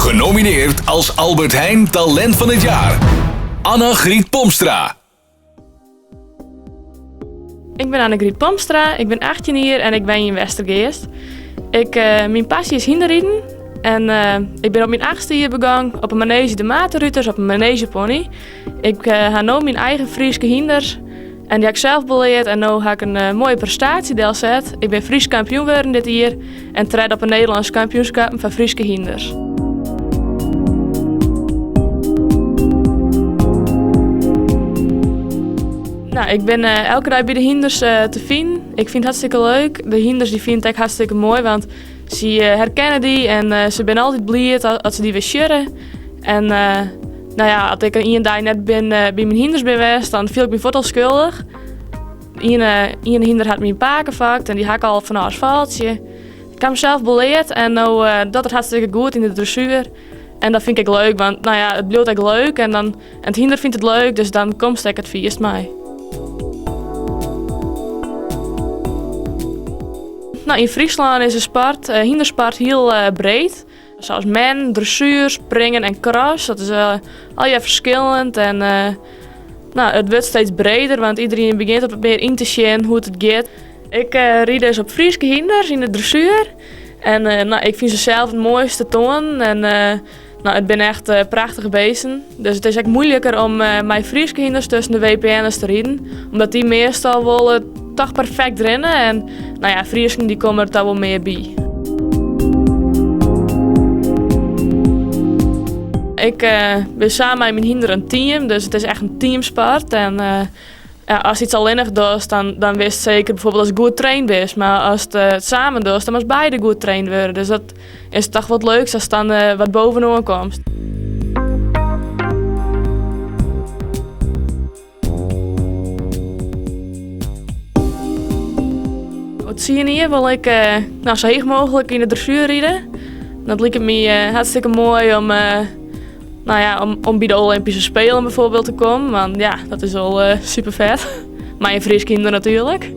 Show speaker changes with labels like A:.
A: Genomineerd als Albert Heijn Talent van het Jaar. Anna-Griet Pomstra.
B: Ik bin Annegriet Pomstra, ik bin 18 jier en ik wenje yn Westergeast. Ik, uh, myn passy is hynderriden en uh, ik bin op myn achtste jier begûn op 'e manege De Matenruters op in manegepony. Ik uh, ha no myn eigen Fryske hynders en dy ha ik sels beleard en no ha ik in moaie prestaasje delset. Ik bin Frysk kampioen wurden dit jier en tredde op 'e Nederlânske kampioenskappen foar Fryske hynders. Nou, ik bin eh, elke dei by de hynders eh, te finen. Ik fyn it hartstikke leuk. De hynders dy fine it ek hartstikke moai, want sy eh, herkenne dy en se binne altyd bliid as se dy wer sjogge. En no ja, as ik ien dei net bin, by myn hynders bin west, dan fiel ik my fuort al skuldich. Ien hynder hat myn pake fokt en dy ha ik al fanôf as foltsje. Ik ha him sels beleard en no docht er it hartstikke goed yn de dressuer. En dat fyn ik ek leuk, want no ja, it bliuwt ek leuk en dan, en it hynder fynt it leuk, dus dan komst ek it fierst mei. No, yn Fryslân is de sport, hyndersport hiel breed. Sa as men, dressuer, springen en cross. Dat is allegear ferskillend en no, it wurdt steeds breder, want iderien begjint it wat mear yn te sjen hoe't it giet. Ik ryd dus op Fryske hynders yn de dressuer. En no, ik fyn se sels it moaiste toanen en no, it binne echt prachtige beesten. Dus it is ek moeiliker om mei Fryske hynders tusken de WPN'ers te riden, omdat dy meastal wol toch perfekt rinne en no ja, Frysken dy komme der toch wol mear by. Ik bin samen mei myn hynder in team, dus it is echt in teamsport. En ja, ast iets allinnich dochst, dan, dan witst seker bijvoorbeeld ast goed traind bist. Mar ast it samen dochst, dan moatst beide goed traind wurde. Dus dat is toch wat leuks ast dan wat bovenoan komst. Oer tsien jier wol ik no, sa heech mooglik yn de dressuer ride. Dat liket my hartstikke moai om, no ja, om by de Olympische Spelen bijvoorbeeld te kommen. Want ja, dat is wol super fet. Mei in Frysk hynder natuerlik.